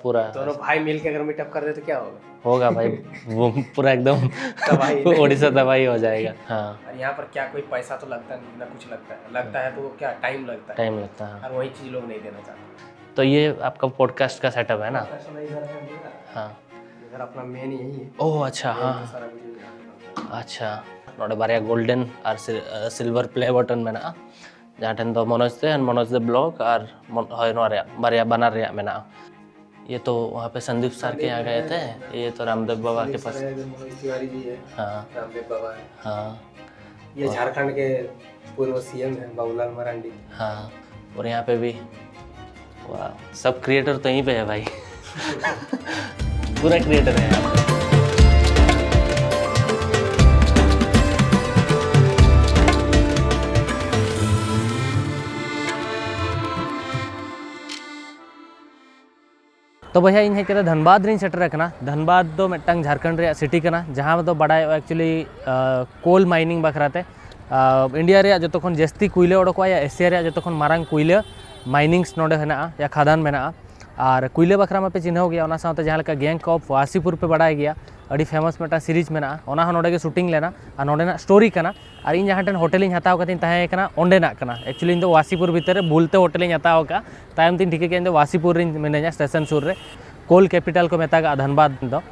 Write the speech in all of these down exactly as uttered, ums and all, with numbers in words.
पूरा दोनों भाई मिलके अगर मीटअप कर दे तो क्या होगा? होगा भाई, वो पूरा एकदम तबाही। उड़ीसा तबाही हो जाएगा। हाँ। और यहाँ पर क्या कोई पैसा तो लगता नहीं, ना कुछ लगता है, लगता है तो वो क्या, टाइम लगता है। टाइम लगता है, हाँ। और वही चीज़ लोग नहीं देना चाहते। तो ये आपका पॉडकास्ट का सेटअप है ना? Professional इधर है मेरा। हाँ। इधर अपना मेन यही है। ओह, अच्छा, मेन हाँ। तो सारा कुछ यही है। अच्छा, ᱱᱚᱰᱮ ᱵᱟᱨᱭᱟ ᱜᱳᱞᱰᱮᱱ ᱟᱨ ᱥᱤᱞ-, ᱟᱨ ᱥᱤᱞᱵᱷᱟᱨ ᱯᱞᱮ ᱵᱟᱴᱚᱱ ᱢᱮᱱᱟᱜᱼᱟ, ᱡᱟᱦᱟᱸ ᱴᱷᱮᱱ ᱫᱚ ᱢᱚᱱᱳᱡᱽ ᱛᱮ ᱟᱨ ᱢᱚᱱᱳᱡᱽ ᱫᱮ ᱵᱞᱚᱜ ᱟᱨ ᱢᱚᱱ-, ᱦᱳᱭ, ᱱᱚᱣᱟ ᱨᱮᱭᱟᱜ ᱵᱟᱨᱭᱟ ᱵᱟᱱᱟᱨ ᱨᱮᱭᱟᱜ ᱢᱮᱱᱟᱜᱼᱟ᱾ ये तो वहाँ पे संदीप सर के यहाँ गए थे, ये तो रामदेव बाबा के पास। मनोज तिवारी जी है। हाँ। रामदेव बाबा है। हाँ। ये झारखंड के पूर्व सीएम है बाबूलाल मरांडी। हाँ। और यहाँ पे भी, वाह, सब क्रिएटर तो यहीं पे है भाई। पूरा क्रिएटर है यहाँ पे। ᱛᱚ ᱵᱚᱭᱦᱟ, ᱤᱧ ᱦᱮᱡ ᱠᱟᱛᱮ ᱫᱷᱟᱱᱵᱟᱫᱽ ᱨᱤᱧ ᱥᱮᱴᱮᱨ ᱟᱠᱟᱱᱟ᱾ ᱫᱷᱟᱱᱵᱟᱫᱽ ᱫᱚ ᱢᱤᱫᱴᱟᱝ ᱡᱷᱟᱲᱠᱷᱚᱸᱰ ᱨᱮᱭᱟᱜ ᱥᱤᱴᱤ ᱠᱟᱱᱟ, ᱡᱟᱦᱟᱸ ᱫᱚ ᱵᱟᱰᱟᱭᱚᱜᱼᱟ ᱮᱠᱪᱩᱭᱮᱞᱤ ᱠᱳᱞ ᱢᱟᱭᱱᱤᱝ ᱵᱟᱠᱷᱨᱟ ᱛᱮ᱾ ᱤᱱᱰᱤᱭᱟ ᱨᱮᱭᱟᱜ ᱡᱚᱛᱚ ᱠᱷᱚᱱ ᱡᱟᱹᱥᱛᱤ ᱠᱩᱭᱞᱟᱹ ᱚᱰᱚᱠᱚᱜᱼᱟ, ᱭᱟ ᱮᱥᱤᱭᱟ ᱨᱮᱭᱟᱜ ᱡᱚᱛᱚ ᱠᱷᱚᱱ ᱢᱟᱨᱟᱝ ᱠᱩᱭᱞᱟᱹ ᱢᱟᱭᱱᱤᱝᱥ ᱱᱚᱰᱮ ᱦᱮᱱᱟᱜᱼᱟ, ᱭᱟ ᱠᱷᱟᱫᱟᱱ ᱢᱮᱱᱟᱜᱼᱟ᱾ ᱟᱨ ᱠᱩᱭᱞᱟᱹ ᱵᱟᱠᱷᱨᱟ ᱢᱟᱯᱮ ᱪᱤᱱᱦᱟᱹᱣ ᱜᱮᱭᱟ, ᱚᱱᱟ ᱥᱟᱶᱛᱮ ᱡᱟᱦᱟᱸ ᱞᱮᱠᱟ ᱜᱮᱝ ᱚᱯᱷ ᱣᱟᱥᱤᱯᱩᱨ ᱯᱮ ᱵᱟᱰᱟᱭ ᱜᱮᱭᱟ, ᱟᱹᱰᱤ ᱯᱷᱮᱢᱟᱥ ᱢᱤᱫᱴᱟᱝ ᱥᱤᱨᱤᱡᱽ ᱢᱮᱱᱟᱜᱼᱟ, ᱚᱱᱟ ᱦᱚᱸ ᱱᱚᱰᱮ ᱜᱮ ᱥᱩᱴᱤᱝ ᱞᱮᱱᱟ᱾ ᱟᱨ ᱱᱚᱰᱮᱱᱟᱜ ᱥᱴᱳᱨᱤ ᱠᱟᱱᱟ᱾ ᱟᱨ ᱤᱧ ᱡᱟᱦᱟᱸ ᱴᱷᱮᱱ ᱦᱳᱴᱮᱞᱤᱧ ᱦᱟᱛᱟᱣ ᱠᱟᱛᱮᱧ ᱛᱟᱦᱮᱸ ᱠᱟᱱᱟ, ᱚᱸᱰᱮᱱᱟᱜ ᱠᱟᱱᱟ᱾ ᱮᱠᱪᱩᱭᱮᱞᱤ ᱤᱧ ᱫᱚ ᱣᱟᱥᱤᱯᱩᱨ ᱵᱷᱤᱛᱤᱨ ᱨᱮ ᱵᱷᱩᱞ ᱛᱮ ᱦᱳᱴᱮᱞᱤᱧ ᱦᱟᱛᱟᱣ ᱟᱠᱟᱫᱼᱟ, ᱛᱟᱭᱚᱢ ᱛᱤᱧ ᱴᱷᱤᱠᱟᱹ ᱠᱮᱫᱟ ᱤᱧ ᱫᱚ ᱣᱟᱥᱤᱯᱩᱨ ᱨᱤᱧ ᱢᱤᱱᱟᱹᱧᱟ, ᱥᱴᱮᱥᱚᱱ ᱥᱩᱨ ᱨᱮ᱾ ᱠᱳᱞ ᱠᱮᱯᱤᱴᱟᱞ ᱠᱚ ᱢᱮᱛᱟᱜᱟᱜᱼᱟ ᱫᱷᱟᱱᱵᱟᱫᱽ ᱫᱚ᱾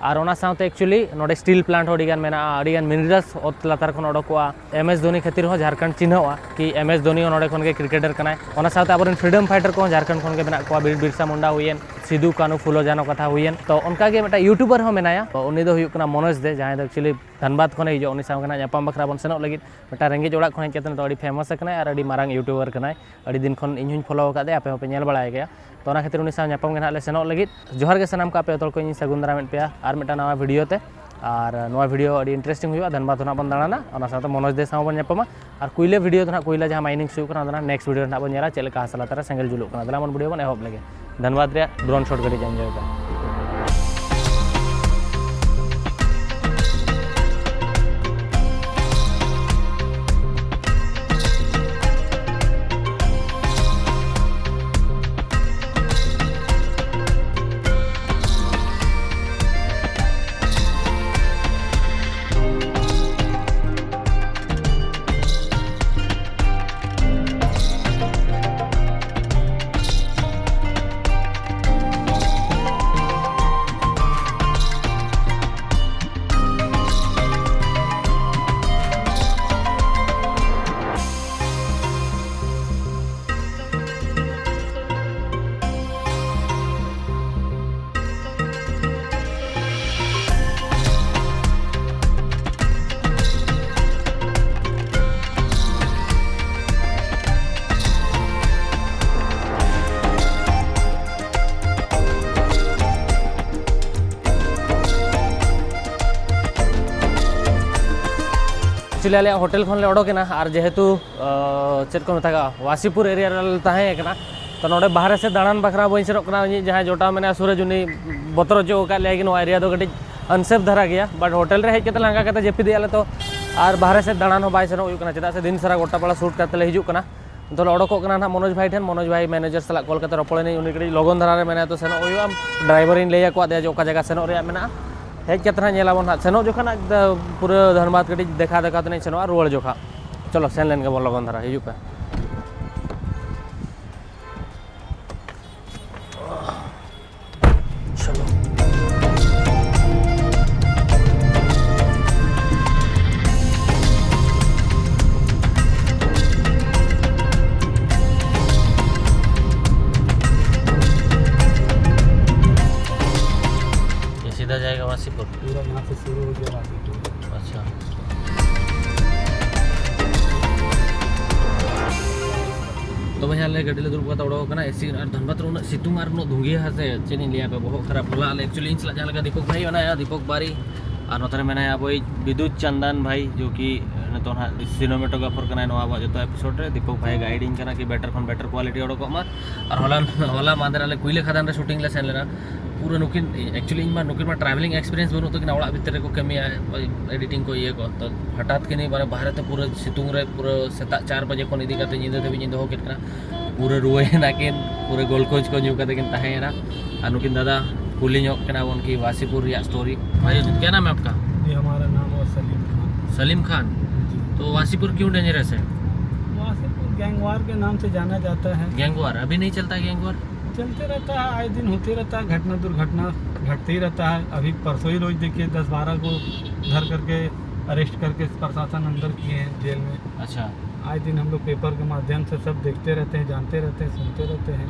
ᱟᱨ ᱚᱱᱟ ᱥᱟᱶᱛᱮ ᱮᱠᱪᱩᱭᱮᱞᱤ ᱱᱚᱰᱮ ᱥᱴᱤᱞ ᱯᱞᱟᱱᱴ ᱦᱚᱸ ᱟᱹᱰᱤᱜᱟᱱ ᱢᱮᱱᱟᱜᱼᱟ, ᱟᱹᱰᱤᱜᱟᱱ ᱢᱤᱱᱟᱨᱟᱞᱥ ᱚᱛ ᱞᱟᱛᱟᱨ ᱠᱷᱚᱱ ᱚᱰᱚᱠᱚᱜᱼᱟ᱾ ᱮᱢ ᱮᱥ ᱫᱷᱳᱱᱤ ᱠᱷᱟᱹᱛᱤᱨ ᱦᱚᱸ ᱡᱷᱟᱲᱠᱷᱚᱸᱰ ᱪᱤᱱᱦᱟᱹᱣᱟ, ᱠᱤ ᱮᱢ ᱮᱥ ᱫᱷᱳᱱᱤ ᱦᱚᱸ ᱱᱚᱰᱮ ᱠᱷᱚᱱ ᱜᱮ ᱠᱨᱤᱠᱮᱴᱟᱨ ᱠᱟᱱᱟᱭ᱾ ᱚᱱᱟ ᱥᱟᱶᱛᱮ ᱟᱵᱚᱨᱮᱱ ᱯᱷᱨᱤᱰᱚᱢ ᱯᱷᱟᱭᱴᱟᱨ ᱠᱚᱦᱚᱸ ᱡᱷᱟᱲᱠᱷᱚᱸᱰ ᱠᱷᱚᱱ ᱜᱮ ᱢᱮᱱᱟᱜ ᱠᱚᱣᱟ, ᱵᱤᱨ ᱵᱤᱨᱥᱟ ᱢᱩᱱᱰᱟ ᱦᱩᱭᱮᱱ, ᱥᱤᱫᱩ ᱠᱟᱹᱱᱦᱩ ᱯᱷᱩᱞᱳ ᱡᱷᱟᱱᱚ ᱠᱟᱛᱷᱟ ᱦᱩᱭᱮᱱ᱾ ᱛᱚ ᱚᱱᱠᱟ ᱜᱮ ᱢᱤᱫᱴᱟᱝ ᱭᱩᱴᱩᱵᱟᱨ ᱦᱚᱸ ᱢᱮᱱᱟᱭᱟ, ᱛᱚ ᱩᱱᱤ ᱫᱚ ᱦᱩᱭᱩᱜ ᱠᱟᱱᱟ ᱢᱚᱱᱳᱡᱽ ᱫᱮ, ᱡᱟᱦᱟᱸᱭ ᱫᱚ ᱮᱠᱪᱩᱭᱮᱞᱤ ᱫᱷᱟᱱᱵᱟᱫᱽ ᱠᱷᱚᱱᱮ ᱦᱤᱡᱩᱜᱼᱟ᱾ ᱩᱱᱤ ᱥᱟᱶ ᱜᱮ ᱱᱟᱦᱟᱜ ᱧᱟᱯᱟᱢ ᱵᱟᱠᱷᱨᱟ ᱵᱚᱱ ᱥᱮᱱᱚᱜ ᱞᱟᱹᱜᱤᱫ᱾ ᱢᱤᱫᱴᱟᱝ ᱨᱮᱸᱜᱮᱡ ᱚᱲᱟᱜ ᱠᱷᱚᱱ ᱦᱮᱡ ᱠᱟᱛᱮ ᱱᱤᱛᱚᱜ ᱟᱹᱰᱤ ᱯᱷᱮᱢᱟᱥ ᱟᱠᱟᱱᱟᱭ ᱟᱨ ᱟᱹᱰᱤ ᱢᱟᱨᱟᱝ ᱭᱩᱴᱩᱵᱟᱨ ᱠᱟᱱᱟᱭ᱾ ᱟᱹᱰᱤ ᱫᱤᱱ ᱠᱷᱚᱱ ᱤᱧ ᱦᱚᱸᱧ ᱯᱷᱚᱞᱳ ᱟᱠᱟᱫᱮᱭᱟ, ᱟᱯᱮ ᱦᱚᱸᱯᱮ ᱧᱮᱞ ᱵᱟᱲᱟᱭ ᱜᱮᱭᱟ᱾ ᱛᱚ ᱚᱱᱟ ᱠᱷᱟᱹᱛᱤᱨ ᱩᱱᱤ ᱥᱟᱶ ᱧᱟᱯᱟᱢ ᱜᱮ ᱱᱟᱦᱟᱜ ᱞᱮ ᱥᱮᱱᱚᱜ ᱞᱟᱹᱜᱤᱫ᱾ ᱡᱚᱦᱟᱨ ᱜᱮ ᱥᱟᱱᱟᱢ ᱠᱚ, ᱟᱯᱮ ᱡᱚᱛᱚ ᱦᱚᱲ ᱠᱚ ᱤᱧ ᱥᱟᱹᱜᱩᱱ ᱫᱟᱨᱟᱢᱮᱫ ᱯᱮᱭᱟ ᱟᱨ ᱢᱤᱫᱴᱟᱝ ᱱᱟᱣᱟ ᱵᱷᱤᱰᱤᱭᱳ ᱛᱮ᱾ ᱟᱨ ᱱᱚᱣᱟ ᱵᱷᱤᱰᱤᱭᱳ ᱟᱹᱰᱤ ᱤᱱᱴᱟᱨᱮᱥᱴᱤᱝ ᱦᱩᱭᱩᱜᱼᱟ, ᱫᱷᱟᱱᱵᱟᱫᱽ ᱫᱚ ᱱᱟᱦᱟᱜ ᱵᱚᱱ ᱫᱟᱬᱟᱱᱟ, ᱚᱱᱟ ᱥᱟᱶᱛᱮ ᱢᱚᱱᱳᱡᱽ ᱫᱮ ᱥᱟᱶ ᱵᱚᱱ ᱧᱟᱯᱟᱢᱟ᱾ ᱟᱨ ᱠᱩᱭᱞᱟᱹ ᱵᱷᱤᱰᱤᱭᱳ ᱫᱚ ᱱᱟᱦᱟᱜ ᱠᱩᱭᱞᱟ ᱡᱟᱦᱟᱸ ᱢᱟᱭᱱᱤᱝ ᱦᱩᱭᱩᱜ ᱠᱟᱱᱟ, ᱚᱱᱟ ᱱᱮᱠᱥᱴ ᱵᱷᱤᱰᱤᱭᱳ ᱨᱮ ᱱᱟᱦᱟᱜ ᱵᱚᱱ ᱧᱮᱞᱟ ᱪᱮᱫ ᱞᱮᱠᱟ ᱦᱟᱥᱟ ᱞᱟᱛᱟᱨ ᱨᱮ ᱥᱮᱸᱜᱮᱞ ᱡᱩᱞᱩᱜ ᱠᱟᱱᱟ᱾ ᱫᱮᱞᱟ ᱵᱚᱱ ᱵᱷᱤᱰᱤᱭᱳ ᱵᱚᱱ ᱮᱦᱚᱵ ᱞᱮᱜᱮ᱾ ᱫᱷᱟᱱᱵᱟᱫᱽ ᱨᱮᱭᱟᱜ ᱰᱨᱳᱱ ᱥᱚᱴ ᱠᱟᱹᱴᱤᱡ ᱮᱱᱡᱚᱭ ᱯᱮ᱾ ᱮᱠᱪᱩᱭᱮᱞᱤ ᱟᱞᱮᱭᱟᱜ ᱦᱳᱴᱮᱞ ᱠᱷᱚᱱᱞᱮ ᱚᱰᱚᱠᱮᱱᱟ, ᱟᱨ ᱡᱮᱦᱮᱛᱩ ᱪᱮᱫ ᱠᱚ ᱢᱮᱛᱟᱜᱼᱟ, ᱣᱟᱥᱤᱯᱩᱨ ᱮᱨᱤᱭᱟ ᱨᱮᱞᱮ ᱛᱟᱦᱮᱸ ᱠᱟᱱᱟ, ᱛᱚ ᱱᱚᱰᱮ ᱵᱟᱦᱨᱮ ᱥᱮᱫ ᱫᱟᱬᱟᱱ ᱵᱟᱠᱷᱨᱟ ᱵᱟᱹᱧ ᱥᱮᱱᱚᱜ ᱠᱟᱱᱟ᱾ ᱤᱧᱤᱡ ᱡᱟᱦᱟᱸᱭ ᱡᱚᱴᱟᱣ ᱢᱮᱱᱟᱭᱟ ᱥᱩᱨᱮᱡᱽ, ᱩᱱᱤ ᱵᱚᱛᱚᱨ ᱦᱚᱪᱚ ᱟᱠᱟᱫ ᱞᱮᱭᱟ ᱠᱤ ᱱᱚᱣᱟ ᱮᱨᱤᱭᱟ ᱫᱚ ᱠᱟᱹᱴᱤᱡ ᱟᱱᱥᱮᱯ ᱫᱷᱟᱨᱟ ᱜᱮᱭᱟ, ᱵᱟᱴ ᱦᱳᱴᱮᱞ ᱨᱮ ᱦᱮᱡ ᱠᱟᱛᱮ ᱞᱟᱸᱜᱟ ᱠᱟᱛᱮ ᱡᱟᱹᱯᱤᱫᱮᱜᱼᱟ ᱞᱮ ᱛᱚ, ᱟᱨ ᱵᱟᱦᱨᱮ ᱥᱮᱫ ᱫᱟᱬᱟᱱ ᱦᱚᱸ ᱵᱟᱭ ᱥᱮᱱᱚᱜ ᱦᱩᱭᱩᱜ ᱠᱟᱱᱟ, ᱪᱮᱫᱟᱜ ᱥᱮ ᱫᱤᱱ ᱥᱟᱨᱟ ᱜᱚᱴᱟ ᱯᱟᱲᱟ ᱥᱩᱴ ᱠᱟᱛᱮ ᱞᱮ ᱦᱤᱡᱩᱜ ᱠᱟᱱᱟ᱾ ᱛᱟᱦᱚᱞᱮ ᱚᱰᱚᱠᱚᱜ ᱠᱟᱱᱟ ᱱᱟᱦᱟᱜ ᱢᱚᱱᱳᱡᱽ ᱵᱷᱟᱭ ᱴᱷᱮᱱ, ᱢᱚᱱᱳᱡᱽ ᱵᱷᱟᱭ ᱢᱮᱱᱮᱡᱟᱨ ᱥᱟᱞᱟᱜ ᱠᱚᱞ ᱠᱟᱛᱮ ᱨᱚᱯᱚᱲᱮᱱᱟᱹᱧ, ᱩᱱᱤ ᱠᱟᱹᱴᱤᱡ ᱞᱚᱜᱚᱱ ᱫᱷᱟᱨᱟ ᱨᱮ ᱢᱮᱱᱟᱭᱟ, ᱛᱚ ᱥᱮᱱᱚᱜ ᱦᱩᱭᱩᱜᱼᱟ᱾ ᱰᱨᱟᱭᱵᱷᱟᱨᱤᱧ ᱞᱟᱹᱭ ᱟᱠᱚᱣᱟ ᱫᱮᱭᱟ ᱡᱮ ᱚᱠᱟ ᱡᱟᱭᱜᱟ ᱥᱮᱱᱚᱜ ᱨᱮᱭᱟᱜ ᱢᱮᱱᱟᱜᱼᱟ᱾ ᱦᱮᱡ ᱠᱟᱛᱮ ᱱᱟᱦᱟᱜ ᱧᱮᱞᱟᱵᱚᱱ ᱱᱟᱦᱟᱜ, ᱥᱮᱱᱚᱜ ᱡᱚᱠᱷᱚᱱ ᱟᱡ ᱫᱚ ᱯᱩᱨᱟᱹ ᱫᱷᱟᱱᱵᱟᱫᱽ ᱠᱟᱹᱴᱤᱡ ᱫᱮᱠᱷᱟ ᱫᱮᱠᱷᱟ ᱛᱮᱞᱤᱧ ᱥᱮᱱᱚᱜᱼᱟ ᱨᱩᱣᱟᱹᱲ ᱡᱚᱠᱷᱟ᱾ ᱪᱚᱞᱚ ᱥᱮᱱ ᱞᱮᱱ ᱜᱮᱵᱚᱱ ᱞᱚᱜᱚᱱ ᱫᱷᱟᱨᱟ, ᱦᱤᱡᱩᱜ ᱯᱮ᱾ ᱪᱚᱞᱚ᱾ ये सीधा जाएगा वासीपुर? पूरा यहाँ से शुरू हो गया वासीपुर। अच्छा। ᱛᱚᱵᱮ ᱦᱮᱸ, ᱟᱞᱮ ᱜᱟᱹᱰᱤ ᱞᱮ ᱫᱩᱲᱩᱵ ᱠᱟᱛᱮ ᱚᱰᱚᱠ ᱟᱠᱟᱱᱟ᱾ ᱮᱥᱤ ᱟᱨ ᱫᱷᱟᱱᱵᱟᱫᱽ ᱨᱮ ᱩᱱᱟᱹᱜ ᱥᱤᱛᱩᱝ ᱟᱨ ᱩᱱᱟᱹᱜ ᱫᱷᱩᱝᱜᱤᱭᱟᱹ ᱦᱮᱸ ᱥᱮ, ᱪᱮᱫ ᱤᱧ ᱞᱟᱹᱭᱟ ᱟᱯᱮ, ᱵᱚᱦᱚᱜ ᱠᱷᱟᱨᱟᱯ᱾ ᱦᱚᱞᱟ ᱟᱞᱮ actually ᱤᱧ ᱥᱟᱞᱟᱜ ᱡᱟᱦᱟᱸ ᱞᱮᱠᱟ ᱫᱤᱯᱚᱠ ᱵᱷᱟᱭ ᱢᱮᱱᱟᱭᱟ, ᱫᱤᱯᱚᱠ ᱵᱟᱨᱤ, ᱟᱨ ᱱᱚᱛᱮ ᱨᱮ ᱢᱮᱱᱟᱭᱟ ᱟᱵᱚᱭᱤᱡ ᱵᱤᱫᱩ ᱪᱟᱱᱫᱟᱱ ᱵᱷᱟᱭ, ᱡᱚ ᱠᱤ ᱱᱤᱛᱚᱜ ᱦᱟᱸᱜ ᱥᱤᱱᱮᱢᱟᱴᱳᱜᱨᱟᱯᱷᱟᱨ ᱠᱟᱱᱟᱭ ᱱᱚᱣᱟ ᱟᱵᱚᱣᱟᱜ ᱡᱚᱛᱚ ᱮᱯᱤᱥᱳᱰ ᱨᱮ᱾ ᱫᱤᱯᱚᱠ ᱵᱷᱟᱭ ᱜᱟᱭᱤᱰ ᱤᱧ ᱠᱟᱱᱟ ᱠᱤ better ᱠᱷᱚᱱ better quality ᱚᱰᱚᱠᱚᱜ ᱢᱟ᱾ ᱟᱨ ᱦᱚᱞᱟ, ᱦᱚᱞᱟ ᱢᱟᱦᱫᱮᱨ ᱟᱞᱮ ᱠᱩᱭᱞᱟᱹ ᱠᱷᱟᱫᱟᱱ ᱨᱮ ᱥᱩᱴᱤᱝ ᱞᱮ ᱥᱮᱱ ᱞᱮᱱᱟ᱾ ᱯᱩᱨᱟᱹ ᱱᱩᱠᱤᱱ, actually ᱤᱧ ᱢᱟ, ᱱᱩᱠᱤᱱ ᱢᱟ ᱴᱨᱟᱵᱷᱮᱞᱤᱝ ᱮᱠᱥᱯᱤᱨᱤᱭᱮᱱᱥ ᱵᱟᱹᱱᱩᱜ ᱛᱟᱹᱠᱤᱱᱟ, ᱚᱲᱟᱜ ᱵᱷᱤᱛᱤᱨ ᱨᱮᱠᱚ ᱠᱟᱹᱢᱤᱭᱟ, ᱮᱰᱤᱴᱤᱝ ᱠᱚ, ᱤᱭᱟᱹ ᱠᱚ᱾ ᱛᱚ ᱦᱚᱴᱟᱛ ᱠᱤᱱ ᱢᱟᱱᱮ ᱵᱟᱦᱨᱮ ᱛᱮ ᱯᱩᱨᱟᱹ ᱥᱤᱛᱩᱝ ᱨᱮ ᱯᱩᱨᱟᱹ ᱥᱮᱛᱟᱜ ᱪᱟᱨ ᱵᱟᱡᱮ ᱠᱷᱚᱱ ᱤᱫᱤ ᱠᱟᱛᱮ ᱧᱤᱫᱟᱹ ᱫᱷᱟᱹᱵᱤᱡ ᱤᱧ ᱫᱚᱦᱚ ᱠᱮᱫ ᱠᱤᱱᱟ᱾ ᱯᱩᱨᱟᱹ ᱨᱩᱣᱟᱹᱭᱮᱱᱟ ᱠᱤᱱ, ᱯᱩᱨᱟᱹ ᱜᱞᱩᱠᱳᱡᱽ ᱠᱚ ᱧᱩ ᱠᱟᱛᱮ ᱠᱤᱱ ᱛᱟᱦᱮᱸᱭᱮᱱᱟ᱾ ᱟᱨ ᱱᱩᱠᱤᱱ ᱫᱟᱫᱟ ᱠᱩᱞᱤ ᱧᱚᱜ ᱠᱟᱱᱟ ᱵᱚᱱ ᱠᱤ ᱣᱟᱥᱤᱯᱩᱨ ᱨᱮᱭᱟᱜ story᱾ भाई, क्या नाम है आपका? ये हमारा नाम है सलीम खान। सलीम खान। जी। तो वासीपुर क्यों डेंजरस है? वासीपुर गैंगवार के नाम से जाना जाता है। गैंगवार? अभी नहीं चलता है गैंगवार? चलते रहता है, आए दिन होते रहता है, घटना दुर्घटना घटते ही रहता है। अभी परसों ही रोज देखिए, दस बारह को धर करके, अरेस्ट करके प्रशासन अंदर किए हैं जेल में। अच्छा। आए दिन हम लोग पेपर के माध्यम से सब देखते रहते हैं, जानते रहते हैं, सुनते रहते हैं।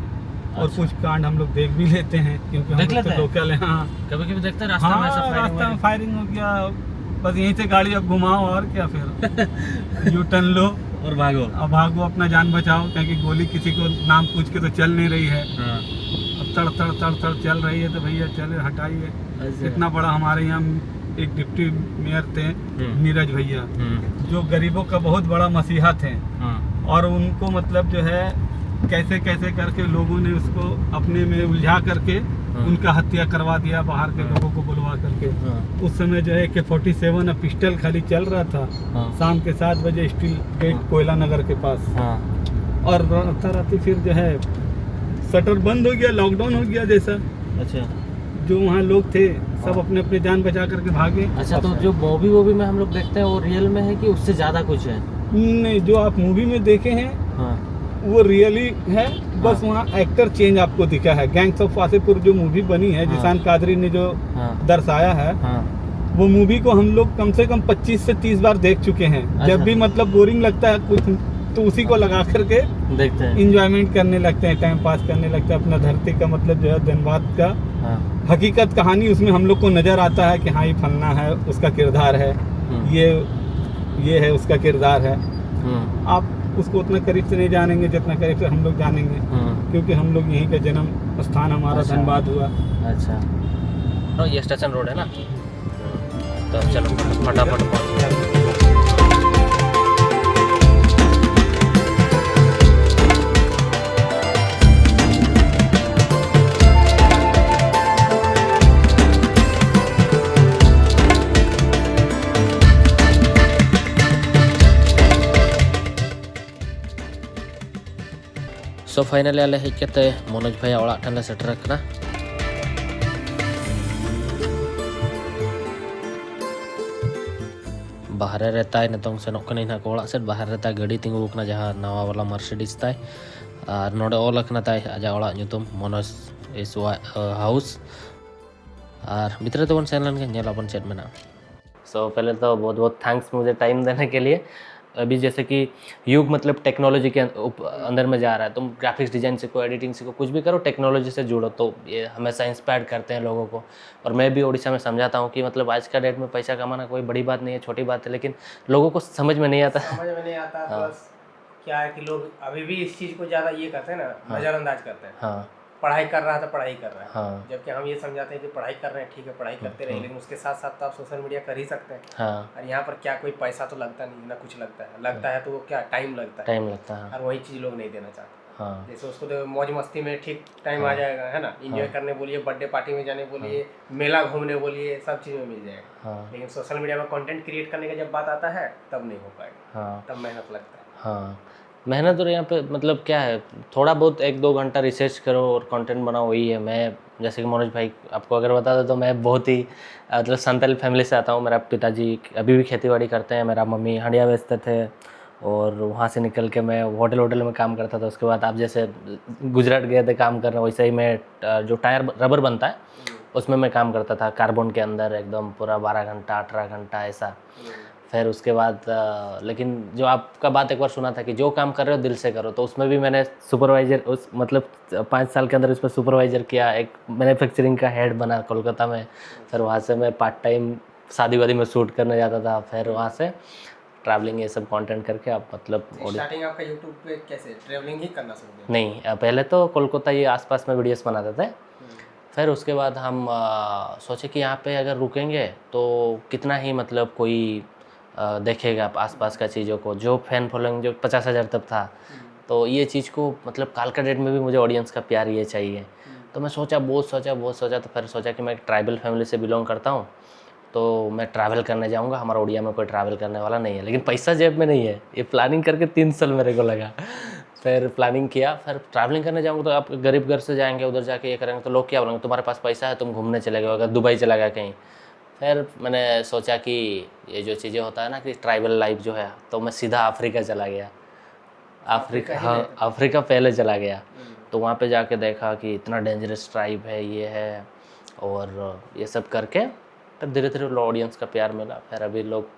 और अच्छा। कुछ कांड हम लोग देख भी लेते हैं, क्योंकि हम देख लोग लेते तो हैं? लोकल हैं। हाँ। कभी कभी देखते हैं रास्ता में हाँ, ऐसा फायरिंग रास्ता में वायरिंग। फायरिंग हो गया, बस यहीं से गाड़ी अब घुमाओ और क्या फिर। यू टर्न लो। और भागो। अब भागो, अपना जान बचाओ, क्योंकि गोली किसी को नाम पूछ के तो चल नहीं रही है। हाँ। अब तड़ तड़ तड़ तड़ चल रही है, तो भैया चले, हटाइए। अच्छा। इतना बड़ा हमारे यहाँ एक डिप्टी मेयर थे, हम्म। नीरज भैया, हम्म। जो गरीबों का बहुत बड़ा मसीहा थे। हाँ। और उनको, मतलब, जो है, कैसे कैसे करके लोगों ने उसको अपने में उलझा करके हाँ। उनका हत्या करवा दिया, बाहर के हाँ। लोगों को बुलवा करके। हाँ। उस समय जो है, ए के फोर्टी सेवन और पिस्टल खाली चल रहा था। हाँ। शाम के सात बजे स्टील गेट हाँ। कोयला नगर के पास। हाँ। और राता राती फिर जो है, शटर बंद हो गया, लॉकडाउन हो गया जैसा। अच्छा। जो वहाँ लोग थे, सब हाँ। अपने अपने जान बचा करके भागे। अच्छा, तो अच्छा। जो मूवी वूवी में हम लोग देखते हैं, वो रियल में है कि उससे ज़्यादा कुछ है? नहीं, जो आप मूवी में देखे हैं, हाँ। वो रियली है, बस हाँ। वहाँ एक्टर चेंज आपको दिखा है। गैंग्स ऑफ वासेपुर जो मूवी बनी है, हाँ। जिशान कादरी ने जो हाँ। दर्शाया है, हाँ। वो मूवी को हम लोग कम से कम पच्चीस से तीस बार देख चुके हैं। अच्छा। जब भी, मतलब, बोरिंग लगता है कुछ, तो उसी को हाँ। लगा करके देखते हैं। एंजॉयमेंट करने लगते हैं, टाइम पास करने लगते हैं, अपना धरती का, मतलब, जो है, धनबाद का हाँ। हकीकत कहानी उसमें हम लोग को नज़र आता है कि हाँ, ये फलना है, उसका किरदार है, हम्म। ये, ये है, उसका किरदार है। हम्म। आप उसको उतना करीब से नहीं जानेंगे जितना करीब से हम लोग जानेंगे, हम्म। क्योंकि हम लोग यहीं का जन्म स्थान हमारा अच्छा। धनबाद हुआ। अच्छा। तो ये स्टेशन रोड है ना? तो चलो, फटाफट पहुंचते हैं। So finally ᱟᱞᱮ ᱦᱮᱡ ᱠᱟᱛᱮ ᱢᱚᱱᱳᱡᱽ ᱵᱷᱟᱭᱟ ᱚᱲᱟᱜ ᱴᱷᱮᱱ ᱞᱮ ᱥᱮᱴᱮᱨ ᱟᱠᱟᱱᱟ᱾ ᱵᱟᱦᱨᱮ ᱨᱮ ᱛᱟᱭ ᱱᱤᱛᱚᱝ ᱥᱮᱱᱚᱜ ᱠᱟᱹᱱᱟᱹᱧ ᱱᱟᱦᱟᱜ ᱠᱚ ᱚᱲᱟᱜ ᱥᱮᱫ᱾ ᱵᱟᱦᱨᱮ ᱨᱮ ᱛᱟᱭ ᱜᱟᱹᱰᱤ ᱛᱤᱸᱜᱩ ᱟᱠᱟᱱᱟ, ᱡᱟᱦᱟᱸ ᱱᱟᱣᱟ ᱣᱟᱞᱟ ᱢᱟᱨᱥᱤᱰᱤᱡᱽ ᱛᱟᱭ, ᱟᱨ ᱱᱚᱰᱮ ᱚᱞ ᱟᱠᱟᱱᱟ ᱛᱟᱭ ᱟᱡᱟᱜ ᱚᱲᱟᱜ ᱧᱩᱛᱩᱢ, ᱢᱚᱱᱳᱡᱽ ᱤᱥ ᱦᱟᱣᱩᱥ᱾ ᱟᱨ ᱵᱷᱤᱛᱨᱤ ᱛᱮᱵᱚᱱ ᱥᱮᱱ ᱞᱮᱱ ᱜᱮ, ᱧᱮᱞ ᱟᱵᱚᱱ ᱪᱮᱫ ᱢᱮᱱᱟᱜᱼᱟ᱾ So पहले तो बहुत बहुत थैंक्स मुझे टाइम देने के लिए। अभी जैसे कि युग मतलब टेक्नोलॉजी के उप-, अंदर में जा रहा है। तुम ग्राफिक्स डिजाइन सीखो, एडिटिंग सीखो, कुछ भी करो, टेक्नोलॉजी से जुड़ो। तो ये हमेशा इंस्पायर करते हैं लोगों को। और मैं भी उड़ीसा में समझाता हूँ कि मतलब आज का डेट में पैसा कमाना कोई बड़ी बात नहीं है, छोटी बात है, लेकिन लोगों को समझ में नहीं आता। समझ में नहीं आता, हाँ। प्लस क्या है कि लोग अभी भी इस चीज़ को ज़्यादा ये करते हैं ना, हाँ। नज़रअंदाज करते हैं। हाँ। पढ़ाई कर रहा है तो पढ़ाई कर रहा है। हाँ। जबकि हम ये समझाते हैं कि पढ़ाई कर रहे हैं, ठीक है, पढ़ाई करते रहिए, हम्म। लेकिन उसके साथ साथ तो आप सोशल मीडिया कर ही सकते हैं। हाँ। और यहाँ पर क्या कोई पैसा तो लगता नहीं है, ना कुछ लगता है, लगता है तो वो क्या, टाइम लगता है। टाइम लगता है। और वही चीज़ लोग नहीं देना चाहते। हाँ। जैसे उसको तो मौज मस्ती में ठीक टाइम आ हाँ। जाएगा, है ना, एंजॉय हाँ। करने बोलिए, बर्थडे पार्टी में जाने बोलिए, मेला घूमने बोलिए, सब चीज़ में मिल जाएगा। हाँ। लेकिन सोशल मीडिया में कंटेंट क्रिएट करने का जब बात आता है, तब नहीं हो पाएगा, हाँ। तब मेहनत लगता है। हाँ। मेहनत और यहाँ पे मतलब क्या है, थोड़ा बहुत एक दो घंटा रिसर्च करो और कंटेंट बनाओ, वही है। मैं जैसे कि मनोज भाई आपको अगर बता दें तो मैं बहुत ही मतलब संताल फैमिली से आता हूँ। मेरा पिताजी अभी भी खेती बाड़ी करते हैं, मेरा मम्मी हंडिया बेचते थे और वहाँ से निकल के मैं होटल होटल में काम करता था। उसके बाद आप जैसे गुजरात गए थे काम करने, वैसे ही मैं अ, जो टायर रबर बनता है उसमें मैं काम करता था, कार्बन के अंदर एकदम पूरा बारह घंटा अठारह घंटा ऐसा। फिर उसके बाद अ, लेकिन जो आपका बात एक बार सुना था कि जो काम कर रहे हो दिल से करो, तो उसमें भी मैंने सुपरवाइजर उस मतलब पाँच साल के अंदर उसमें सुपरवाइजर किया। एक मैन्युफैक्चरिंग का हेड बना कोलकाता में। फिर वहाँ से मैं पार्ट टाइम शादी वादी में शूट करने जाता था। फिर वहाँ से ट्रैवलिंग ये सब कंटेंट करके आप मतलब audio- स्टार्टिंग आपका यूट्यूब पे कैसे, ट्रैवलिंग ही करना शुरू किया? नहीं, अ, पहले तो कोलकाता ये आसपास में वीडियोस बनाते थे। हम्म। फिर उसके बाद हम अ, सोचे कि यहाँ पे अगर रुकेंगे तो कितना ही मतलब कोई अ, देखेगा आप आसपास का चीज़ों को। जो फैन फॉलोइंग जो पचास हज़ार तक था, हम्म। तो ये चीज़ को मतलब काल का डेट में भी मुझे ऑडियंस का प्यार ये चाहिए। हम्म। तो मैं सोचा, बहुत सोचा, बहुत सोचा, तो फिर सोचा कि मैं एक ट्राइबल फैमिली से बिलोंग करता हूँ, तो मैं ट्रैवल करने जाऊँगा। हमारा उड़िया में कोई ट्रैवल करने वाला नहीं है, लेकिन पैसा जेब में नहीं है। ये प्लानिंग करके तीन साल मेरे को लगा। फिर प्लानिंग किया, फिर ट्रैवलिंग करने जाऊँगा तो आप गरीब घर से जाएंगे, उधर जाके ये करेंगे तो लोग क्या बोलेंगे, तुम्हारे पास पैसा है, तुम घूमने चले गए, अगर दुबई चला गया कहीं। फिर मैंने सोचा कि ये जो चीज़ें होता है ना कि ट्राइबल लाइफ जो है, तो मैं सीधा अफ्रीका चला गया। अफ्रीका, अफ्रीका ही हाँ, गए थे? अफ्रीका पहले चला गया। हम्म। तो वहाँ पे जाके देखा कि इतना डेंजरस ट्राइब है, ये है, और ये सब करके तब धीरे धीरे ऑडियंस का प्यार मिला। फिर अभी लोग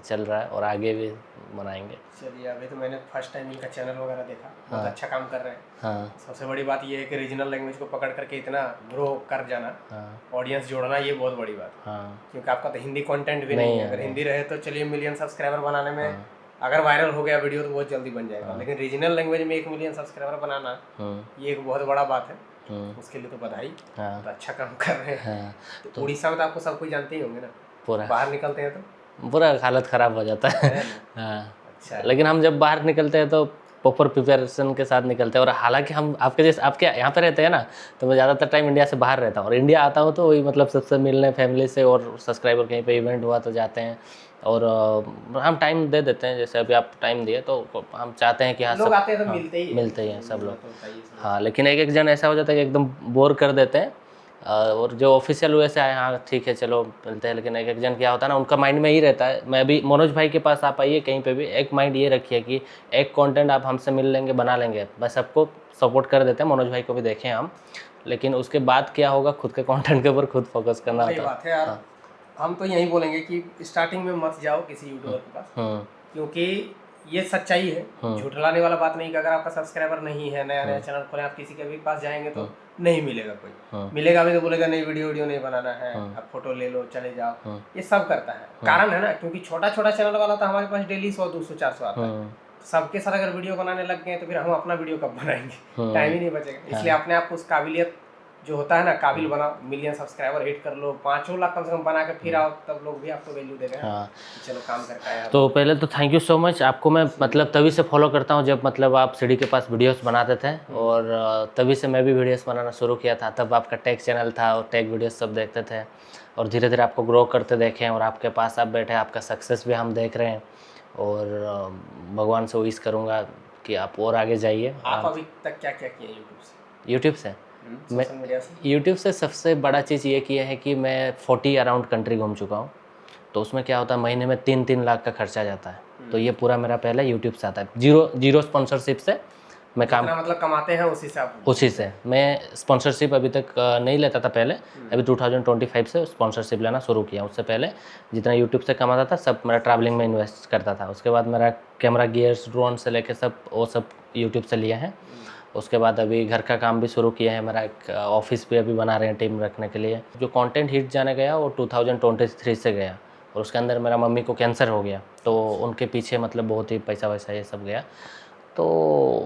चल रहा है और आगे भी बनाएंगे। चलिए, अभी तो मैंने फर्स्ट टाइम इनका चैनल वगैरह देखा, बहुत हाँ। अच्छा काम कर रहे हैं। हाँ। सबसे बड़ी बात ये है कि रीजनल लैंग्वेज को पकड़ करके इतना ग्रो कर जाना, हाँ। ऑडियंस जोड़ना, ये बहुत बड़ी बात है। हाँ। क्योंकि आपका तो हिंदी कंटेंट भी नहीं नहीं है। है, अगर नहीं। हिंदी रहे तो चलिए, मिलियन सब्सक्राइबर बनाने में हाँ। अगर वायरल हो गया वीडियो तो बहुत जल्दी बन जाएगा, हाँ। लेकिन रीजनल लैंग्वेज में एक मिलियन सब्सक्राइबर बनाना, हम्म। ये एक बहुत बड़ा बात है। हम्म। उसके लिए तो बधाई। हाँ। तो अच्छा काम कर रहे हैं। हाँ। तो उड़ीसा में तो आपको सब कोई जानते ही होंगे ना, पूरा बाहर निकलते हैं तो। पूरा हालत खराब हो जाता है। है ना? हाँ। अच्छा। लेकिन हम जब बाहर निकलते हैं तो प्रॉपर प्रिपरेशन के साथ निकलते हैं। और हालांकि हम आपके जैसे, आपके यहाँ पे रहते हैं ना, तो मैं ज़्यादातर टाइम इंडिया से बाहर रहता हूँ, और इंडिया आता हूँ तो वही, मतलब, सबसे मिलने, फैमिली से और सब्सक्राइबर कहीं पे इवेंट हुआ तो जाते हैं, और अ, हम टाइम दे देते हैं। जैसे अभी आप टाइम दिए तो हम चाहते हैं कि हाँ, लोग सब आते हैं तो हाँ, मिलते ही हैं। मिलते ही हैं सब मिलना लोग। तो होता ही है सब। हाँ, लेकिन एक एक जन ऐसा हो जाता है कि एकदम बोर कर देते हैं। अ, और जो ऑफिशियल वे से आए, हाँ ठीक है चलो मिलते हैं, लेकिन एक एक जन क्या होता है ना, उनका माइंड में ही रहता है। मैं अभी मनोज भाई के पास आप आइए कहीं पे भी, एक माइंड ये रखिए कि एक कंटेंट आप हमसे मिल लेंगे, बना लेंगे, बस आपको सपोर्ट कर देते हैं। मनोज भाई को भी देखे हैं हम, लेकिन उसके बाद क्या होगा, खुद के कंटेंट के ऊपर खुद फोकस करना वही होता है। बात है यार। हाँ। हम तो यही बोलेंगे कि स्टार्टिंग में मत जाओ किसी यूट्यूबर के पास, हम्म। क्योंकि ये सच्चाई है। हम्म। झुठलाने वाला बात नहीं कि अगर आपका सब्सक्राइबर नहीं है, नया नया हम्म। चैनल खोले, आप किसी के भी पास जाएंगे तो हम्म। नहीं मिलेगा कोई। हम्म। मिलेगा भी तो बोलेगा, "नहीं, वीडियो वीडियो नहीं बनाना है, हम्म। आप फोटो ले लो, चले जाओ।" हम्म। ये सब करता है। कारण है ना, क्योंकि छोटा छोटा चैनल वाला तो हमारे पास डेली सौ दो सौ चार सौ आता है। हम्म। सबके साथ अगर वीडियो बनाने लग गए तो फिर हम अपना वीडियो कब बनाएंगे? हम्म। टाइम ही नहीं बचेगा। इसलिए अपने आप को उस काबिलियत जो होता है ना, काबिल बनाओ, मिलियन सब्सक्राइबर हिट कर लो, पाँचों लाख कम से कम बना के फिर आओ, तब लोग भी आपको वैल्यू देगा हाँ। कि चलो काम करता है। तो पहले तो थैंक यू सो मच। आपको मैं, मतलब, तभी से फॉलो करता हूँ जब, मतलब, आप सीढ़ी के पास वीडियोस बनाते थे, और अ, तभी से मैं भी वीडियोस बनाना शुरू किया था। तब आपका टेक चैनल था और टेक वीडियोस सब देखते थे, और धीरे धीरे आपको ग्रो करते देखे हैं, और आपके पास आप बैठे, आपका सक्सेस भी हम देख रहे हैं, और अ, भगवान से विश करूँगा कि आप और आगे जाइए। आप अभी तक क्या क्या किए यूट्यूब से? यूट्यूब से हम्म, मैं- सोशल मीडिया से? यूट्यूब से सबसे बड़ा चीज़ ये किया है कि मैं फोर्टी अराउंड कंट्री घूम चुका हूँ। तो उसमें क्या होता है, महीने में तीन तीन लाख का खर्चा आ जाता है। तो ये पूरा मेरा पहले यूट्यूब से आता है, जीरो जीरो स्पॉन्सरशिप से मैं काम जितना मतलब कमाते हैं उसी से आप उसी से। मैं स्पॉन्सरशिप अभी तक अ, नहीं लेता था पहले। अभी टू थाउजेंड ट्वेंटी फाइव से स्पॉन्सरशिप लेना शुरू किया। उससे पहले जितना यूट्यूब से कमाता था, सब मेरा ट्रैवलिंग में इन्वेस्ट करता था। उसके बाद मेरा कैमरा गियर्स, ड्रोन से लेके सब, वो सब यूट्यूब से लिए हैं। उसके बाद अभी घर का काम भी शुरू किया है। मेरा एक ऑफिस भी अभी बना रहे हैं टीम रखने के लिए। जो कंटेंट हिट जाने गया, वो टू थाउजेंड ट्वेंटी थ्री से गया, और उसके अंदर मेरा मम्मी को कैंसर हो गया, तो उनके पीछे, मतलब, बहुत ही पैसा वैसा ये सब गया। तो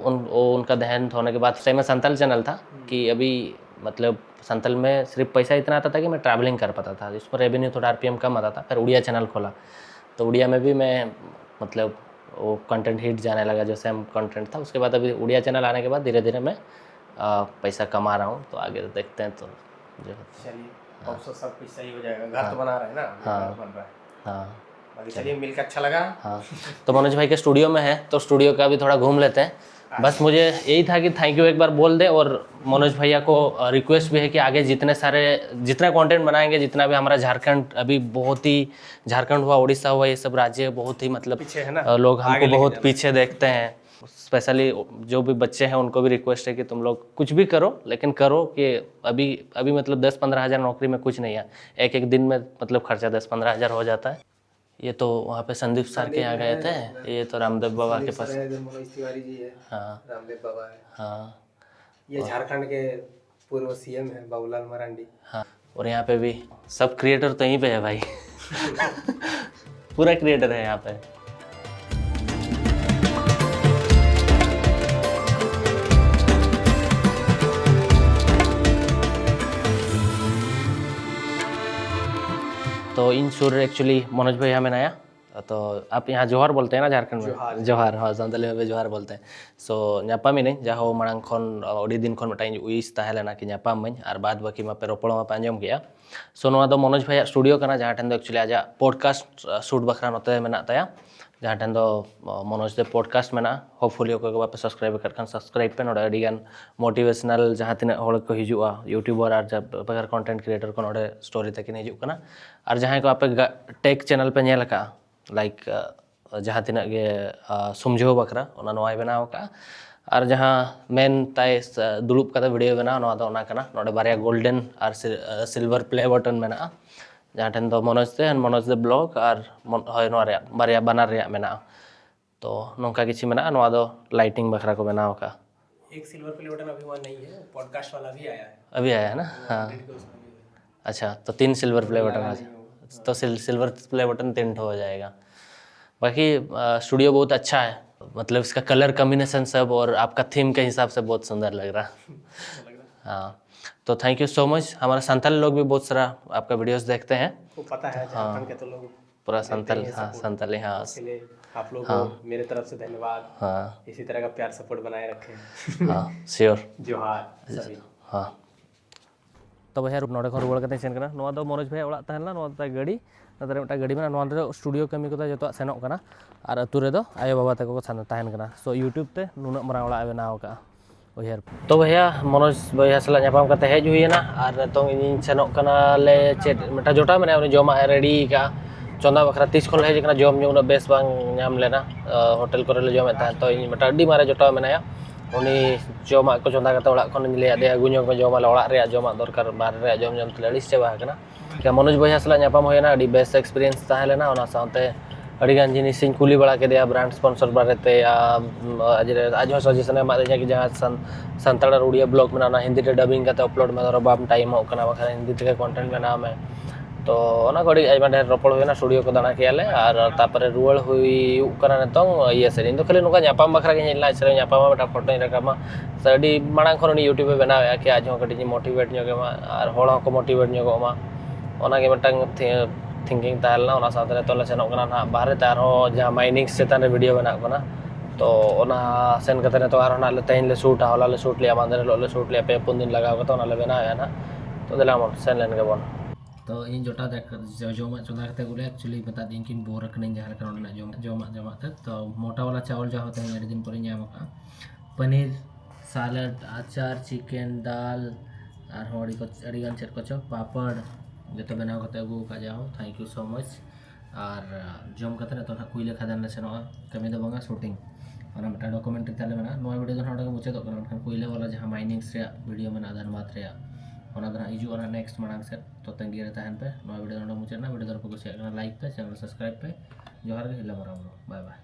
उन, वो उनका देहांत होने के बाद, उस टाइम में संताल चैनल था कि अभी, मतलब, संताल में सिर्फ पैसा इतना आता था कि मैं ट्रैवलिंग कर पाता था, जिस पर रेवेन्यू थोड़ा आरपीएम कम आता था। फिर उड़िया चैनल खोला, तो उड़िया में भी मैं, मतलब, वो कंटेंट हिट जाने लगा, जो सेम कंटेंट था। उसके बाद अभी उड़िया चैनल आने के बाद धीरे धीरे मैं अ, पैसा कमा रहा हूँ, तो आगे देखते हैं। तो जो होता है। चलिए, अब तो सब कुछ सही हो जाएगा। घर तो बना रहे हैं ना, हाँ। घर बन रहा है। हाँ। बाकी चलिए, मिलकर अच्छा लगा। हाँ, तो मनोज भाई के स्टूडियो में है, तो स्टूडियो का भी थोड़ा घूम लेते हैं। बस मुझे यही था कि थैंक यू एक बार बोल दे, और मनोज भैया को रिक्वेस्ट भी है कि आगे जितने सारे, जितना कंटेंट बनाएंगे, जितना भी हमारा झारखंड, अभी बहुत ही झारखंड हुआ, उड़ीसा हुआ, ये सब राज्य बहुत ही, मतलब, पीछे है ना? अ, लोग हमको आगे लेके बहुत जाना। पीछे देखते हैं। स्पेशली जो भी बच्चे हैं, उनको भी रिक्वेस्ट है कि तुम लोग कुछ भी करो, लेकिन करो कि अभी, अभी, मतलब, दस पन्द्रह हज़ार नौकरी में कुछ नहीं है। एक एक दिन में, मतलब, खर्चा दस पन्द्रह हज़ार हो जाता है। ये तो वहाँ पे संदीप सर के यहाँ गए थे, ये तो रामदेव बाबा के पास। मनोज तिवारी जी है, हाँ। रामदेव बाबा है। हाँ। ये झारखंड के पूर्व सीएम है बाबूलाल मरांडी। हाँ, और यहाँ पे भी सब क्रिएटर तो यहीं पे है भाई। पूरा क्रिएटर है यहाँ पे। तो इन सुर एक्चुअली मनोज भैया ᱢᱮᱱᱟᱭᱟ। तो आप यहाँ जोहार बोलते हैं ना झारखंड में? जोहार। जोहार, हाँ, संताली में भी जोहार बोलते हैं। So, ᱧᱟᱯᱟᱢ ᱮᱱᱟᱹᱧ, ᱡᱟᱦᱳ ᱢᱟᱲᱟᱝ ᱠᱷᱚᱱ, ᱟᱹᱰᱤ ᱫᱤᱱ ᱠᱷᱚᱱ ᱢᱤᱫᱴᱟᱝ ᱩᱭᱤᱥ ᱛᱟᱦᱮᱸ ᱞᱮᱱᱟ ᱠᱤ ᱧᱟᱯᱟᱢ ᱢᱟᱹᱧ, ᱟᱨ ᱵᱟᱫ ᱵᱟᱹᱠᱤ ᱢᱟᱯᱮ ᱨᱚᱯᱚᱲ ᱢᱟᱯᱮ ᱟᱸᱡᱚᱢ ᱠᱮᱜᱼᱟ᱾ So, ᱱᱚᱣᱟ ᱫᱚ ᱢᱚᱱᱳᱡᱽ ᱵᱷᱟᱭᱟᱜ ᱥᱴᱩᱰᱤᱭᱳ ᱠᱟᱱᱟ, ᱡᱟᱦᱟᱸ ᱴᱷᱮᱱ ᱫᱚ ᱮᱠᱪᱩᱭᱮᱞᱤ ᱟᱡᱟᱜ ᱯᱚᱰᱠᱟᱥᱴ ᱥᱩᱴ ᱵᱟᱠᱷᱨᱟ ᱱᱚᱛᱮ ᱢᱮᱱᱟᱜ ᱛᱟᱭᱟ, ᱡᱟᱦᱟᱸ ᱴᱷᱮᱱ ᱫᱚ ᱢᱚᱱᱳᱡᱽ ᱫᱮᱵ ᱯᱚᱰᱠᱟᱥᱴ ᱢᱮᱱᱟᱜᱼᱟ᱾ ᱦᱳᱯᱯᱷᱩᱞᱤ ᱚᱠᱚᱭ ᱠᱚ ᱵᱟᱯᱮ ᱥᱟᱵᱥᱠᱨᱟᱭᱤᱵ ᱟᱠᱟᱫ ᱠᱷᱟᱱ ᱥᱟᱵᱥᱠᱨᱟᱭᱤᱵ ᱯᱮ᱾ ᱱᱚᱰᱮ ᱟᱹᱰᱤᱜᱟᱱ ᱢᱳᱴᱤᱵᱷᱮᱥᱚᱱᱟᱞ ᱡᱟᱦᱟᱸ ᱛᱤᱱᱟᱹᱜ ᱦᱚᱲ ᱠᱚ ᱦᱤᱡᱩᱜᱼᱟ, ᱭᱩᱴᱩᱵᱟᱨ ᱟᱨ ᱵᱮᱠᱟᱨ ᱠᱚᱱᱴᱮᱱᱴ ᱠᱨᱤᱭᱮᱴᱟᱨ ᱠᱚ ᱱᱚᱰᱮ ᱥᱴᱳᱨᱤ ᱛᱟᱹᱠᱤᱱ ᱦᱤᱡᱩᱜ ᱠᱟᱱᱟ᱾ ᱟᱨ ᱡᱟᱦᱟᱸᱭ ᱠᱚ ᱟᱯᱮ ᱴᱮᱠ ᱪᱮᱱᱮᱞ ᱯᱮ ᱧᱮᱞ ᱟᱠᱟᱫᱼᱟ, ᱞᱟᱭᱤᱠ ᱡᱟᱦᱟᱸ ᱛᱤᱱᱟᱹᱜ ᱜᱮ ᱥᱩᱢᱡᱷᱟᱹᱣ ᱵᱟᱠᱷᱨᱟ, ᱚᱱᱟ ᱱᱚᱣᱟᱭ ᱵᱮᱱᱟᱣ ᱟᱠᱟᱫᱼᱟ᱾ ᱟᱨ ᱡᱟᱦᱟᱸ ᱢᱮᱱ ᱛᱟᱭ ᱫᱩᱲᱩᱵ ᱠᱟᱛᱮ ᱵᱷᱤᱰᱤᱭᱳ ᱵᱮᱱᱟᱣ, ᱱᱚᱣᱟ ᱫᱚ ᱚᱱᱟ ᱠᱟᱱᱟ᱾ ᱱᱚᱰᱮ ᱵᱟᱨᱭᱟ ᱜᱳᱞᱰᱮᱱ ᱟᱨ ᱥᱤᱞᱵᱷᱟᱨ ᱯᱞᱮ ᱵᱟᱴᱚᱱ ᱢᱮᱱᱟᱜᱼᱟ, ᱡᱟᱦᱟᱸ ᱴᱷᱮᱱ ᱫᱚ ᱢᱚᱱᱳᱡᱽ ᱛᱮ ᱢᱚᱱᱳᱡᱽ ᱫᱮ ᱵᱞᱚᱜ ᱟᱨ ᱦᱳᱭ, ᱱᱚᱣᱟ ᱨᱮᱭᱟᱜ ᱵᱟᱨᱭᱟ ᱵᱟᱱᱟᱨ ᱨᱮᱭᱟᱜ ᱢᱮᱱᱟᱜᱼᱟ᱾ ᱛᱚ ᱱᱚᱝᱠᱟ ᱠᱤᱪᱷᱩ ᱢᱮᱱᱟᱜᱼᱟ, ᱱᱚᱣᱟ ᱫᱚ ᱞᱟᱭᱴᱤᱝ ᱵᱟᱠᱷᱨᱟ ᱠᱚ ᱵᱮᱱᱟᱣ ᱟᱠᱟᱫᱼᱟ᱾ एक सिल्वर प्ले बटन अभी वहाँ नहीं है, पॉडकास्ट वाला भी आया है। अभी आया है ना? हाँ। अच्छा, तो तीन सिल्वर प्ले बटन आ जाए, तो सिल्वर प्ले बटन तीन ठो हो जाएगा। बाकी स्टूडियो बहुत अच्छा है, मतलब इसका कलर कॉम्बिनेशन सब और आपका थीम के हिसाब से बहुत सुंदर लग रहा। हाँ, तो थैंक यू सो मच। हमारे संथाली लोग भी बहुत सारा आपका वीडियोस देखते हैं। वो पता है, झारखंड के तो लोग पूरा देते संथाली। हैं हाँ, support। संथाली। हाँ, इसके लिए आप लोग को मेरे तरफ से धन्यवाद। हाँ, इसी तरह का प्यार सपोर्ट बनाए रखें। हाँ, श्योर। जोहार सभी। हाँ। ᱛᱚᱵᱮ ᱦᱮᱸ, ᱱᱚᱰᱮ ᱠᱷᱚᱱ ᱨᱩᱣᱟᱹᱲ ᱠᱟᱛᱮᱧ ᱥᱮᱱ ᱠᱟᱱᱟ᱾ ᱱᱚᱣᱟ ᱫᱚ ᱢᱚᱱᱳᱡᱽ ᱵᱷᱟᱭᱟᱜ ᱚᱲᱟᱜ ᱛᱟᱦᱮᱸ ᱞᱮᱱᱟ, ᱱᱚᱣᱟ ᱫᱚ ᱛᱟᱭ ᱜᱟᱹᱰᱤ, ᱱᱚᱛᱮ ᱨᱮ ᱢᱤᱫᱴᱟᱝ ᱜᱟᱹᱰᱤ ᱢᱮᱱᱟᱜᱼᱟ, ᱱᱚᱣᱟ ᱫᱚ ᱥᱴᱩᱰᱤᱭᱳ ᱠᱟᱹᱢᱤ ᱠᱚᱫᱚ ᱡᱚᱛᱚᱣᱟᱜ ᱥᱮᱱᱚᱜ ᱠᱟᱱᱟ᱾ ᱟᱨ ᱟᱹᱛᱩ ᱨᱮᱫᱚ ᱟᱭᱳ ᱵᱟᱵᱟ ᱛᱟᱠᱚ ᱠᱚ ᱥᱟᱱ- ᱛᱟᱦᱮᱱ ᱠᱟᱱᱟ᱾ ᱥᱳ ᱤᱭᱩᱴᱩᱵᱽ ᱛᱮ ᱱᱩᱱᱟᱹᱜ ᱢᱟᱨᱟᱝ ᱚᱲᱟᱜ ᱮ ᱵᱮᱱᱟᱣ ᱟᱠᱟᱫᱼᱟ, ᱩᱭᱦᱟᱹᱨ᱾ ᱛᱚ ᱵᱚᱭᱦᱟ, ᱢᱚᱱᱳᱡᱽ ᱵᱚᱭᱦᱟ ᱥᱟᱞᱟᱜ ᱧᱟᱯᱟᱢ ᱠᱟᱛᱮ ᱦᱮᱡ ᱦᱩᱭᱮᱱᱟ, ᱟᱨ ᱱᱤᱛᱚᱝ ᱤᱧᱤᱧ ᱥᱮᱱᱚᱜ ᱠᱟᱱᱟ ᱞᱮ ᱪᱮᱫ ᱢᱤᱫᱴᱟᱝ ᱡᱚᱴᱟᱣ ᱢᱮᱱᱟᱭᱟ, ᱩᱱᱤ ᱡᱚᱢᱟᱜ ᱮ ᱨᱮᱰᱤ ᱟᱠᱟᱫᱼᱟ ᱪᱚᱸᱫᱟ ᱵᱟᱠᱷᱨᱟ᱾ ᱛᱤᱥ ᱠᱷᱚᱱ ᱞᱮ ᱦᱮᱡ ᱟᱠᱟᱱᱟ, ᱡᱚᱢ ᱧᱩ ᱩᱱᱟᱹᱜ ᱵᱮᱥ ᱵᱟᱝ ᱧᱟᱢ ᱞᱮᱱᱟ, ᱦᱳᱴᱮᱞ ᱠᱚᱨᱮ ᱞᱮ ᱡᱚᱢᱮᱫ ᱛᱟᱦᱮᱸᱫ᱾ ᱛᱚ ᱤᱧ ᱢᱤᱫᱴᱟᱝ ᱟᱹᱰᱤ ᱢᱟᱨᱮ ᱡᱚᱴᱟᱣ ᱢᱮᱱᱟᱭᱟ, ᱩᱱᱤ ᱡᱚᱢᱟᱜ ᱠᱚ ᱪᱚᱸᱫᱟ ᱠᱟᱛᱮ ᱚᱲᱟᱜ ᱠᱷᱚᱱ ᱤᱧ ᱞᱟᱹᱭ ᱟᱫᱮᱭᱟ, "ᱟᱹᱜᱩ ᱧᱚᱜ ᱢᱮ, ᱡᱚᱢ ᱟᱞᱮ ᱚᱲᱟᱜ ᱨᱮᱭᱟᱜ ᱡᱚᱢᱟᱜ ᱫᱚᱨᱠᱟᱨ, ᱵᱟᱦᱨᱮ ᱨᱮᱭᱟᱜ ᱡᱚᱢ ᱡᱚᱢ ᱛᱮᱞᱮ ᱟᱹᱲᱤᱥ ᱪᱟᱵᱟ ᱟᱠᱟᱱᱟ᱾" ᱢᱚᱱᱳᱡᱽ ᱵᱚᱭᱦᱟ ᱥᱟᱞᱟᱜ ᱧᱟᱯᱟᱢ ᱦᱩᱭᱮᱱᱟ, ᱟᱹᱰᱤ ᱵᱮᱥ ᱮᱠᱥᱯᱤᱨᱤᱭᱮᱱᱥ ᱛᱟᱦᱮᱸ ᱞᱮᱱᱟ᱾ ᱚᱱᱟ ᱥᱟᱶᱛᱮ ᱟᱹᱰᱤ ᱜᱟᱱ ᱡᱤᱱᱤᱥ ᱤᱧ ᱠᱩᱞᱤ ᱵᱟᱲᱟ ᱠᱮᱫᱮᱭᱟ, ᱵᱨᱟᱱᱰ ᱥᱯᱚᱱᱥᱚᱨ ᱵᱟᱨᱮᱛᱮ᱾ ᱟᱢ, ᱟᱡ ᱨᱮ-, ᱟᱡ ᱦᱚᱸ ᱥᱟᱡᱮᱥᱚᱱ ᱮ ᱮᱢᱟᱫ ᱞᱤᱧᱟ ᱠᱤ ᱡᱟᱦᱟᱸ ᱥᱟᱱ-, ᱥᱟᱱᱛᱟᱲ ᱟᱨ ᱩᱲᱤᱭᱟ ᱵᱞᱚᱜ ᱢᱮᱱᱟᱜᱼᱟ, ᱚᱱᱟ ᱦᱤᱱᱫᱤ ᱛᱮ ᱰᱟᱵᱤᱝ ᱠᱟᱛᱮ ᱟᱯᱞᱳᱰ ᱢᱮ, ᱫᱷᱚᱨᱚ ᱵᱟᱢ ᱴᱟᱭᱤᱢᱚᱜ ᱠᱟᱱᱟ, ᱵᱟᱠᱷᱟᱱ ᱦᱤᱱᱫᱤ ᱛᱮᱜᱮ ᱠᱚᱱᱴᱮᱱᱴ ᱵᱮᱱᱟᱣ ᱢᱮ᱾ ᱛᱚ ᱚᱱᱟ ᱠᱚ ᱟᱹᱰᱤ ᱟᱭᱢᱟ ᱰᱷᱮᱨ ᱨᱚᱯᱚᱲ ᱦᱩᱭᱱᱟ, ᱥᱴᱩᱰᱤᱭᱳ ᱠᱚ ᱫᱟᱬᱟ ᱠᱮᱜᱼᱟ ᱞᱮ, ᱟᱨ ᱛᱟᱨᱯᱚᱨᱮ ᱨᱩᱣᱟᱹᱲ ᱦᱩᱭᱩᱜ ᱠᱟᱱᱟ ᱱᱤᱛᱚᱝ ᱤᱭᱟᱹ ᱥᱮᱫ᱾ ᱤᱧ ᱫᱚ ᱠᱷᱟᱹᱞᱤ ᱱᱚᱝᱠᱟ ᱧᱟᱯᱟᱢ ᱵᱟᱠᱷᱨᱟ ᱜᱤᱧ ᱦᱮᱡ ᱞᱮᱱᱟ, ᱟᱡ ᱥᱟᱞᱟᱜ ᱧᱟᱯᱟᱢᱟ, ᱢᱤᱫᱴᱟᱝ ᱯᱷᱳᱴᱳᱧ ᱨᱟᱠᱟᱵᱟ᱾ ᱥᱮ ᱟᱹᱰᱤ ᱢᱟᱲᱟᱝ ᱠᱷᱚᱱ ᱩᱱᱤ ᱭᱩᱴᱩᱵᱽ ᱮ ᱵᱮᱱᱟᱣᱮᱫᱼᱟ ᱠᱤ ᱟᱡ ᱦᱚᱸ ᱠᱟᱹᱴᱤᱡ ᱤᱧ ᱢᱳᱴᱤᱵᱷᱮᱴ ᱧᱚᱜ ᱮᱢᱟ ᱟᱨ ᱦᱚᱲ ᱦᱚᱸᱠᱚ ᱢᱳᱴᱤᱵᱷᱮᱴ ᱧᱚᱜᱚᱜ ᱢᱟ, ᱚᱱᱟᱜᱮ ᱢᱤᱫᱴᱟᱝ ᱛᱷᱤ-, ᱛᱷᱤᱝᱠᱤᱝ ᱛᱟᱦᱮᱸ ᱞᱮᱱᱟ᱾ ᱚᱱᱟ ᱥᱟᱶᱛᱮ ᱱᱤᱛᱚᱜ ᱞᱮ ᱥᱮᱱᱚᱜ ᱠᱟᱱᱟ ᱱᱟᱦᱟᱜ ᱵᱟᱦᱨᱮ ᱛᱮ, ᱟᱨᱦᱚᱸ ᱡᱟᱦᱟᱸ ᱢᱟᱭᱱᱤᱝᱥ ᱪᱮᱛᱟᱱ ᱨᱮ ᱵᱷᱤᱰᱤᱭᱳ ᱵᱮᱱᱟᱜ ᱠᱟᱱᱟ᱾ ᱛᱚ ᱚᱱᱟ ᱥᱮᱱ ᱠᱟᱛᱮ ᱱᱤᱛᱚᱜ ᱟᱨᱦᱚᱸ ᱱᱟᱦᱟᱜ ᱞᱮ, ᱛᱮᱦᱮᱧ ᱞᱮ ᱥᱩᱴᱟ, ᱦᱚᱞᱟ ᱞᱮ ᱥᱩᱴ ᱞᱮᱜᱼᱟ, ᱢᱟᱦᱫᱮᱨ ᱦᱤᱞᱳᱜ ᱞᱮ ᱥᱩᱴ ᱞᱮᱜᱼᱟ, ᱯᱮ ᱯᱩᱱ ᱫᱤᱱ ᱞᱟᱜᱟᱣ ᱠᱟᱛᱮ ᱚᱱᱟ ᱞᱮ ᱵᱮᱱᱟᱣᱮᱫᱼᱟ ᱱᱟᱦᱟᱜ᱾ ᱛᱚ ᱫᱮᱞᱟ ᱵᱚᱱ ᱥᱮᱱ ᱞᱮᱱ ᱜᱮᱵᱚᱱ᱾ ᱛᱚ ᱤᱧ ᱡᱚᱴᱟᱣ ᱫᱮᱠᱷ-, ᱡᱚ-, ᱡᱚᱢᱟᱜ ᱪᱚᱸᱫᱟ ᱠᱟᱛᱮ ᱟᱹᱜᱩ ᱞᱮᱫᱼᱟ᱾ ᱮᱠᱪᱩᱭᱮᱞᱤ ᱢᱮᱛᱟ ᱫᱤᱧ ᱠᱤᱱ ᱵᱳᱨ ᱟᱠᱟᱱᱟᱹᱧ ᱡᱟᱦᱟᱸ ᱞᱮᱠᱟ ᱱᱚᱸᱰᱮᱱᱟᱜ ᱡᱚᱢ, ᱡᱚᱢᱟᱜ ᱡᱚᱢᱟᱜ ᱛᱮ᱾ ᱛᱚ ᱢᱳᱴᱟ ᱣᱟᱞᱟ ᱪᱟᱣᱞ ᱡᱟᱦᱟᱸ ᱛᱮᱦᱮᱧ ᱟᱹᱰᱤ ᱫᱤᱱ ᱯᱚᱨᱮᱧ ᱧᱟᱢ ᱟᱠᱟᱫᱼᱟ, ᱯᱟᱱᱤᱨ, ᱥᱟᱞᱟᱰ, ᱟᱪᱟᱨ, ᱪᱤᱠᱮᱱ, ᱫᱟᱞ, ᱟᱨᱦᱚᱸ ᱟᱹᱰᱤ ᱠᱚ, ᱟᱹᱰᱤ ᱜᱟᱱ ᱪᱮᱫ ᱠᱚᱪᱚ, ᱯᱟᱯᱚᱲ, ᱡᱚᱛᱚ ᱵᱮᱱᱟᱣ ᱠᱟᱛᱮ ᱟᱹᱜᱩ ᱟᱠᱟᱫ ᱡᱟᱦᱳ, thank you so much᱾ ᱟᱨ ᱡᱚᱢ ᱠᱟᱛᱮ ᱱᱤᱛᱚᱜ ᱱᱟᱦᱟᱜ ᱠᱩᱭᱞᱟᱹ ᱠᱷᱟᱫᱟᱱ ᱞᱮ ᱥᱮᱱᱚᱜᱼᱟ, ᱠᱟᱹᱢᱤ ᱫᱚ ᱵᱟᱝᱟ, ᱥᱩᱴᱤᱝ᱾ ᱚᱱᱟ ᱢᱤᱫᱴᱟᱝ ᱰᱚᱠᱩᱢᱮᱱᱴᱟᱨᱤ ᱛᱟᱞᱮ ᱢᱮᱱᱟᱜᱼᱟ᱾ ᱱᱚᱣᱟ ᱵᱷᱤᱰᱤᱭᱳ ᱫᱚ ᱱᱟᱦᱟᱜ ᱱᱚᱰᱮ ᱜᱮ ᱢᱩᱪᱟᱹᱫᱚᱜ ᱠᱟᱱᱟ, ᱢᱮᱱᱠᱷᱟᱱ ᱠᱩᱭᱞᱟᱹ ᱣᱟᱞᱟ ᱡᱟᱦᱟᱸ ᱢᱟᱭᱱᱤᱝᱥ ᱨᱮᱭᱟᱜ ᱵᱷᱤᱰᱤᱭᱳ ᱢᱮᱱᱟᱜᱼᱟ ᱫᱷᱟᱱᱵᱟᱫᱽ ᱨᱮᱭᱟᱜ, ᱚᱱᱟ ᱫᱚ ᱱᱟᱦᱟᱜ ᱦᱤᱡᱩᱜᱼᱟ ᱱᱟᱦᱟᱜ ᱱᱮᱠᱥᱴ ᱢᱟᱲᱟᱝ ᱥᱮᱫ᱾ ᱛᱚ ᱛᱟᱺᱜᱤ ᱨᱮ ᱛᱟᱦᱮᱱ ᱯᱮ᱾ ᱱᱚᱣᱟ ᱵᱷᱤᱰᱤᱭᱳ ᱫᱚ ᱱᱚᱰᱮ ᱢᱩᱪᱟᱹᱫ ᱮᱱᱟ᱾ ᱵᱷᱤᱰᱤᱭᱳ ᱫᱚ ᱠᱚ ᱠᱩᱥᱤᱭᱟᱜ ᱠᱟᱱᱟ, ᱞᱟᱭᱤᱠ ᱯᱮ, ᱪᱮᱱᱮᱞ ᱥᱟᱵᱥᱠᱨᱟᱭᱤᱵ ᱯᱮ᱾ ᱡᱚᱦᱟᱨ ᱜᱮ, ᱦᱤᱞᱟᱹ ᱢᱟᱨᱟᱝ ᱵᱩᱨᱩ, ᱵᱟᱭ ᱵᱟᱭ᱾